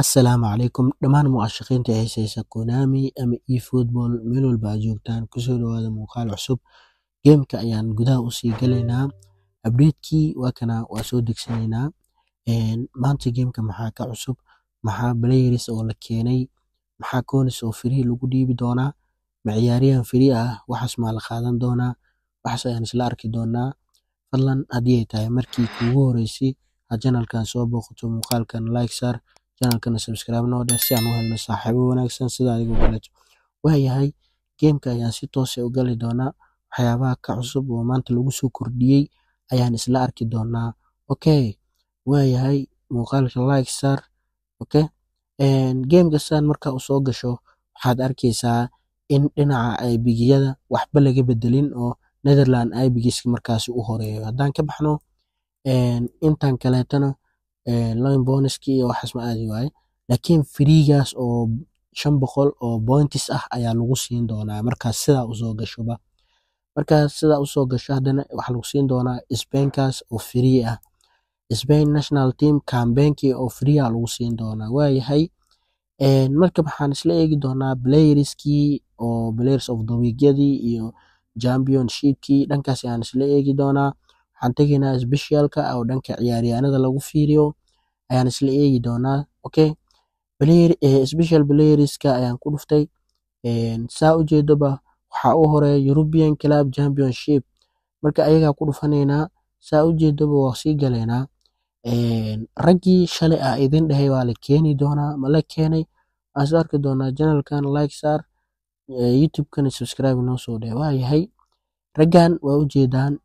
Assalaamu calaykum dhammaan mucaashaqiinta heesaysa Konami ama eFootball meel walba aad joogtaan, kusoo dhawaada muuqaal cusub. Gameka ayaan gudaha usii galaynaa. Update-kii waa kana, waa soo degsanaynaa. Maanta gameka maxaa ka cusub? Maxaa players oo la keenay? Maxaa coins oo free lagu dhiibi doonaa? Ma ciyaaryahan free ah waxaas maa la qaadan doonaa? Waxaas ayaan isla arki doonaa. Fadlan, haddii ay tahay markii kuugu horeysay aad channelkan soo booqato, muuqaalkan like saar, channelkana subscribe noo dheh si aan u helno saaxiibo wanaagsan sida adigoo kaleeto. Waayahay, gameka ayaan si toos ah u gali doonaa. Waxyaabaha ka cusub oo maanta lagu soo kordhiyey ayaan isla arki doonaa. Okay, waayahay, muuqaalka like saar. Okay, gameka saan markaa usoo gasho, waxaad arkeysaa in dhinaca epicgiyada waxba laga bedelin oo Netherland epicgiska markaasi u horeeyo. Haddaan ka baxno intan kaleetana, loan bonuski iyo waxaas ma aadi waaye, laakiin freegaas oo 500 oo points ah ayaa lagu siin doonaa markaas sidaa usoo gashoba. Markaas sidaa usoo gasho, haddana waxaa lagu siin doonaa Spainkaas oo free ah, Spain national team campaignkii oo free ah lagu siin doonaa. Waayahay, marka waxaan isla eegi doonaa playerskii oo players of the weekyadii iyo championshipkii, dhankaas ayaan isla eegi doonaa. Waxaan tegaynaa specialka oo dhanka ciyaaryahanada lagu fiiriyo ayaan isla eegi doonaa. Okay, player special playerska ayaan ku dhuftay. Saa ujeedoba, waxaa u horeeya European Club Championship. Marka ayagaa ku dhufanaynaa. Saa ujeedoba, waa sii galaynaa. Raggii shalay ah idin dhahay waa la keeni doonaa, ma la keenay? Waan isla arki doonaa. Channelkan like saar, YouTube-kana subscribe noo soo dheh. Waayahay, raggan waa ujeedaan,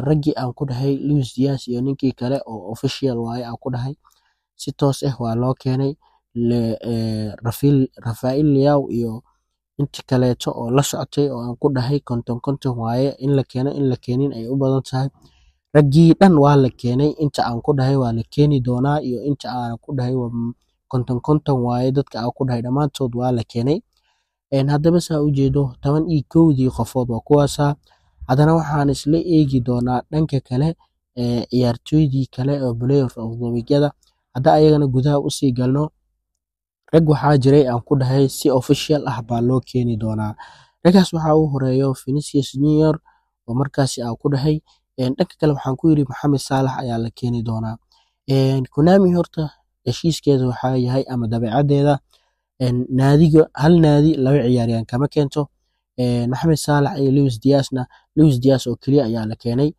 raggii aan ku dhahay Luis Diaz iyo ninkii kale oo official waaye aan ku dhahay, si toos ah waa loo keenay. Rafael Leao iyo inti kaleeto oo la socotay oo aan ku dhahay 50-50 waaye in la keeno, in la keenin ay u badan tahay, raggii dhan waa la keenay. Inta aan ku dhahay waa la keeni doonaa iyo inta aan ku dhahay 50-50 waaye, dadka aan ku dhahay dhammaantood waa la keenay. Haddaba saa ujeedo, 11-dii qofood waa kuwaasa. Haddana waxaan isla eegi doonaa dhanka kale, ciyaartooydii kale oo player of the week-yada. Hadda ayagana gudaha usii galno, rag waxaa jiray aan ku dhahay si official ah baa loo keeni doonaa. Raggaas waxaa u horeeyo Vinicius Junior oo markaasi aan ku dhahay. Dhanka kale waxaan ku yidhi Mohamed Salah ayaa la keeni doonaa. Konami horta heshiiskeeda waxaa yahay ama dabeecadeeda, naadiga hal naadi laba ciyaaryahan kama keento. Mohamed Salah iyo Luis Diazna, Luis Diaz oo keliya ayaa la keenay.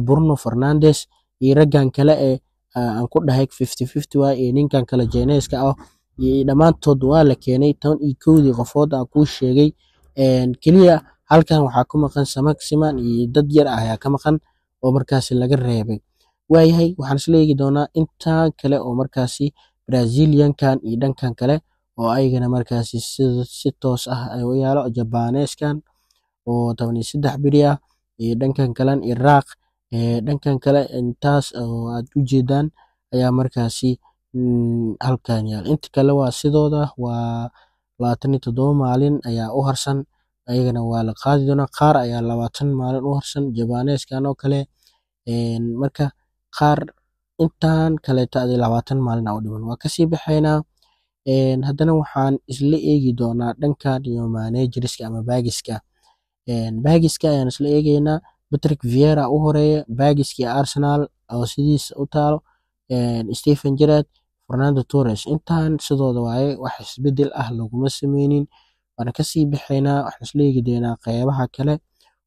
Bruno Fernandes iyo raggan kale ee aan ku dhahay 50-50 waay iyo ninkan kale Chinese-ka ah iyo dhammaantood waa la keenay, 11-dii qofood aan kuu sheegay. Keliya halkan waxaa ku maqan Saint-Maximin iyo dad yar ah ayaa ka maqan oo markaasi laga reebay. Waayahay, waxaan isla eegi doonaa intan kale oo markaasi Braziliankan iyo dhankan kale oo ayagana markaasi si toos ah ay u yaalo, Jabaneeskan oo 13 beri ah iyo dhankan kalen Iraq, dhankan kale. Intaas oo aad u jeedaan ayaa markaasi halkan yaal. Inta kale waa sidooda, waa 27 maalin ayaa u harsan, ayagana waa la qaadi doonaa. Qaar ayaa 20 maalin u harsan, Jabaneeskan oo kale. Marka qaar intan kaleeto adi 20 maalin aa u dhiman. Waa kasii baxaynaa. Haddana waxaan isla eegi doonaa dhankan iyo managerska ama packiska. Packiska ayaan isla eegeynaa. Patrick Vieira u horeeya, packiskii Arsenal oo sidiisa u taalo, Steven Gerrard, Fernando Torres, intaan sidooda waaye, wax isbedel ah laguma sameynin. Waana kasii baxaynaa. Waxaan isla eegi doonaa qeybaha kale,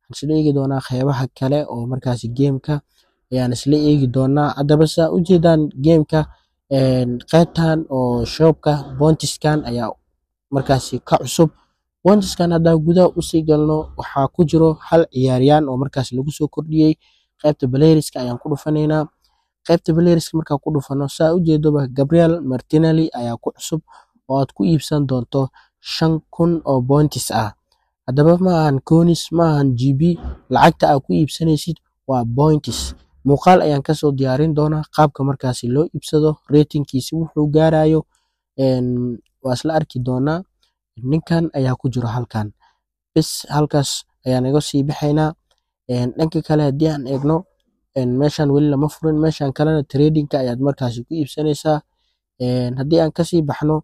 waxaan isla eegi doonaa qeybaha kale oo markaasi gameka ayaan isla eegi doonaa. Haddaba saa ujeedaan, gameka qeybtan oo shopka pointskan ayaa markaasi ka cusub. Pointskan haddaa gudaha usii galno, waxaa ku jiro hal ciyaaryahan oo markaasi lagu soo kordhiyey. Qeybta playerska ayaan ku dhufanaynaa. Qaybta playerska markaan ku dhufano, saa ujeedoba, Gabriel Martinelli ayaa ku cusub oo aad ku iibsan doonto 5000 oo points ah. Haddaba ma ahan coins, ma ahan GP, lacagta aad ku iibsanaysid waa points. Muuqaal ayaan kasoo diyaarin doonaa qaabka markaasi loo iibsado, ratingkiisi wuxuu gaarayo waa isla arki doonaa. Ninkan ayaa ku jiro halkan bis, halkaas ayaan iga sii baxaynaa. Dhanka kale haddii aan eegno, meeshan weli lama furin. Meeshan kalena tradingka ayaad markaasi ku iibsanaysaa. Haddii aan kasii baxno,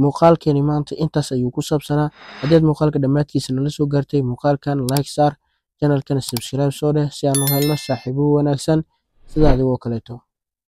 muuqaalkeeni maanta intaas ayuu ku saabsanaa. Haddii aad muuqaalka dhammaadkiisa nala soo gaartay, muuqaalkan like saar, channelkana subscribe soo dheh si aan u helno saaxiibo wanaagsan sida adigoo kaleeto.